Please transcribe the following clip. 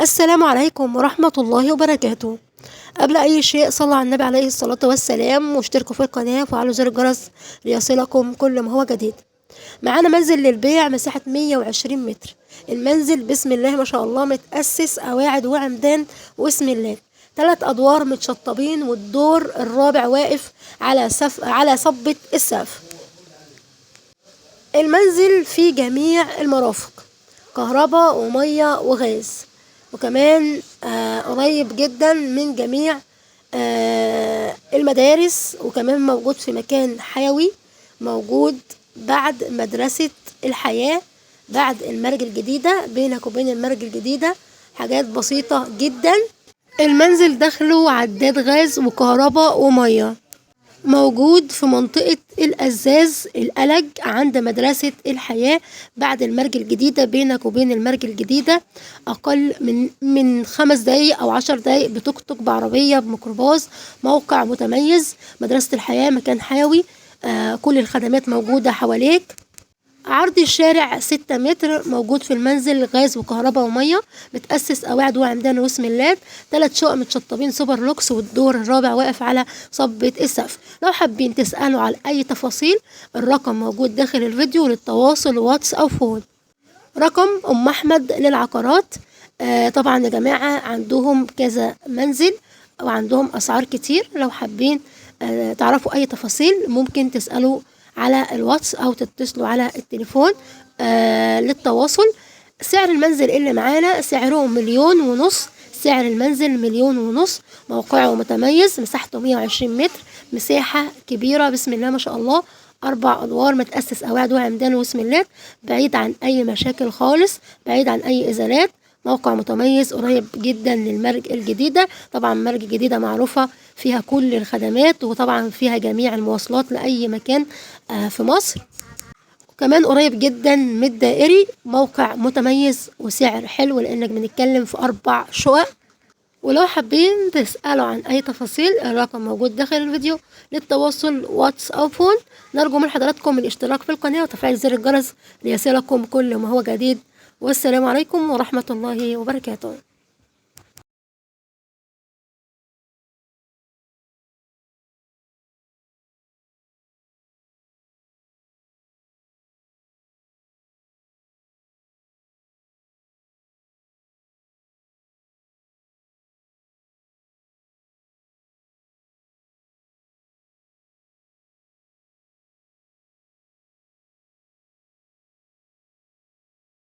السلام عليكم ورحمة الله وبركاته. قبل أي شيء صلوا على النبي عليه الصلاة والسلام، واشتركوا في القناة وفعلوا زر الجرس ليصلكم كل ما هو جديد. معانا منزل للبيع مساحة 120 متر. المنزل بسم الله ما شاء الله متأسس قواعد وعمدان واسم الله، 3 أدوار متشطبين، والدور الرابع واقف على صبة السقف. المنزل فيه جميع المرافق، كهرباء ومية وغاز، وكمان قريب جدا من جميع المدارس، وكمان موجود في مكان حيوي، موجود بعد مدرسة الحياة، بعد المرج الجديدة، بينك وبين المرج الجديدة حاجات بسيطة جدا. المنزل داخله عداد غاز وكهرباء ومية، موجود في منطقة الأزاز الألج عند مدرسة الحياة بعد المرج الجديدة، بينك وبين المرج الجديدة أقل من 5 دقايق أو 10 دقايق بتوك توك، بعربية، بميكروباص. موقع متميز، مدرسة الحياة مكان حيوي، كل الخدمات موجودة حواليك. عرض الشارع 6 متر، موجود في المنزل غاز وكهرباء ومية، متأسس قواعد وعمدان وسملات، 3 شقق متشطبين سوبر لوكس، والدور الرابع واقف على صبة السقف. لو حابين تسألوا على أي تفاصيل الرقم موجود داخل الفيديو للتواصل واتس أو فون. رقم أم أحمد للعقارات. طبعا يا جماعة عندهم كذا منزل وعندهم أسعار كتير، لو حابين تعرفوا أي تفاصيل ممكن تسألوا على الواتس أو تتصلوا على التليفون للتواصل. سعر المنزل اللي معانا سعره 1.5 مليون، سعر المنزل 1.5 مليون، موقعه متميز، مساحته 120 متر، مساحة كبيرة بسم الله ما شاء الله، 4 أدوار، متأسس قواعد وعمدان وسملات، بعيد عن أي مشاكل خالص، بعيد عن أي إزالات، موقع متميز قريب جدا للمرج الجديدة. طبعا مرج الجديدة معروفة فيها كل الخدمات، وطبعا فيها جميع المواصلات لأي مكان في مصر، وكمان قريب جدا من الدائري. موقع متميز وسعر حلو لأنك بنتكلم في 4 شقق. ولو حابين تسألوا عن أي تفاصيل الرقم موجود داخل الفيديو للتواصل واتس أو فون. نرجو من حضراتكم الاشتراك في القناة وتفعيل زر الجرس ليصلكم كل ما هو جديد. والسلام عليكم ورحمة الله وبركاته.